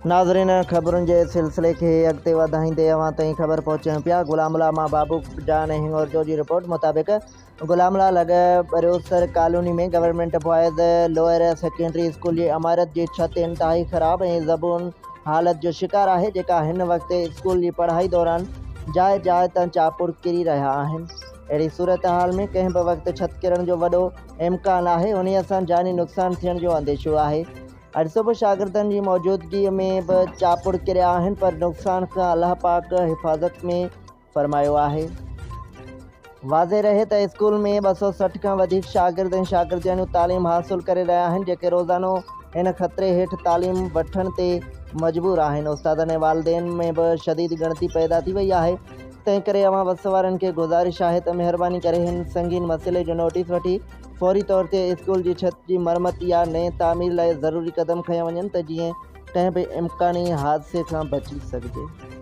ناظرين خبرن جي سلسلي کي اڳتي وڌائيندي اوهان تائين خبر پهچايون پيا غلام الله مان بابو جان هڱورجو جي رپورٽ مطابق غلام الله لڳ Barosar colony ۾ government boys lower secondary school جي عمارت جي ڇت انتهائي خراب ۽ زبون حالت جو شڪار آهي جيڪا هن وقت اسڪول جي پڙهائي دوران جاء جاء تان چاپڙ ڪري رهيا آهن اهڙي صورتحال ۾ ڪنهن به وقت ڇت ڪرڻ جو وڏو امڪان آهي انهي سان جاني نقصان ٿيڻ جو انديشو آهي. اڄ صبح شاگردن جي موجودگيء ۾ به چاپڙ ڪريا آهن پر نقصان کان الله پاڪ حفاظت ۾ فرمايو آهي. واضح رهي ته اسڪول ۾ 260 کان وڌيڪ شاگرد ۽ شاگردياڻيون تعليم حاصل ڪري رهيا آهن جيڪي روزانو هن خطري هيٺ تعليم وٺڻ تي مجبور آهن استادن ۽ والدين ۾ به شديد ڳڻتي پيدا ٿي وئي آهي تنهن ڪري اوهان وس وارن کي گذارش آهي ته مهرباني ڪري هن سنگين مسئلي جو نوٽيس وٺي فوري طور تي اسڪول جي ڇت جي مرمت يا نئين تعمير لاء ضروري قدم کنيا وڃن ته جيئن ڪنهن به امڪاني حادثي کان بچي سگهجي.